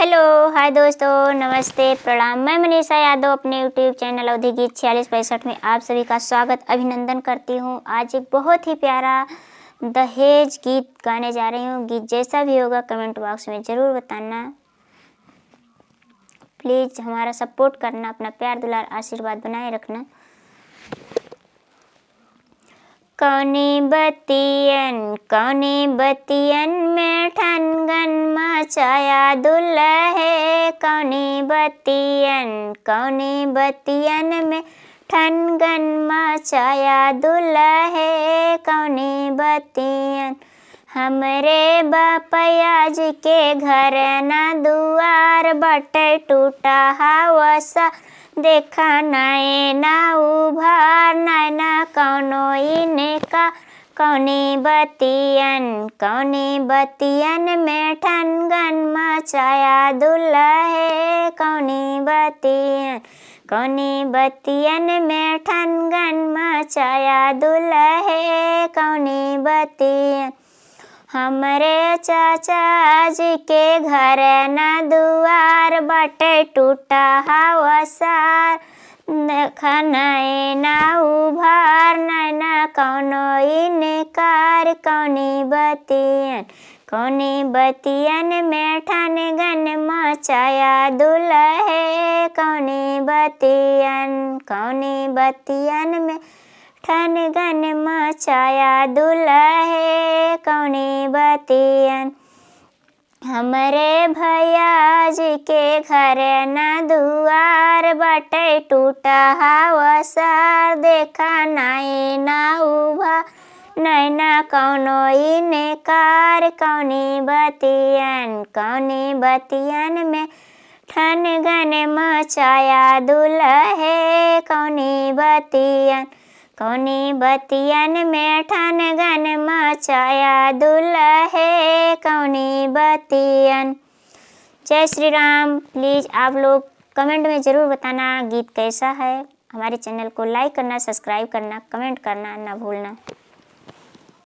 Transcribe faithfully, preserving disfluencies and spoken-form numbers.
हेलो, हाय दोस्तों, नमस्ते, प्रणाम। मैं मनीषा यादव अपने YouTube चैनल अवधी गीत छियालीस पैंसठ में आप सभी का स्वागत, अभिनंदन करती हूँ। आज एक बहुत ही प्यारा दहेज गीत गाने जा रही हूँ। गीत जैसा भी होगा कमेंट बॉक्स में ज़रूर बताना। प्लीज हमारा सपोर्ट करना, अपना प्यार, दुलार, आशीर्वाद बनाए रखना। कौनी बतियन, कौनी बतियन में ठनगन मचाया दुलहे। कौनी बतियन, कौनी बतियन में ठनगन मचाया दुलहे। कौनी बतियन, हमरे बाप आज के घर ना दुआर बटे टूटा हवसा। देखा नैना उभार, नैना कौनो इनका। कौनी बतियन, कौनी बतियन में ठनगन मचाया दुलहे। कौनी बतियन, कौनी बतियन में ठनगन मचाया दुलहे। कौनी बतियन, हमरे चाचा जी के घर ना दुआर बटे टूटा हवसार। देखा नैना उभार, नैना कौनो इनकार। कौनी बतियन, कौनी बतियन में ठनगन मचाया दुलहे। कौनी बतियन, कौनी बतियन में ठनगन मचाया दुलहे। कौनी बतियन, हमरे भैया जी के घर ना दुआर बटे टूटा हवसार। देखा नैना उभार, नैना कौनो इनकार। कौनी बतियन, कौनी बतियन में ठनगन मचाया दुलहे। कौनी बतियन, कौनी बतियन में ठनगन मचाया दुलहे। कौनी बतियन। जय श्री राम। प्लीज आप लोग कमेंट में ज़रूर बताना गीत कैसा है। हमारे चैनल को लाइक करना, सब्सक्राइब करना, कमेंट करना ना भूलना।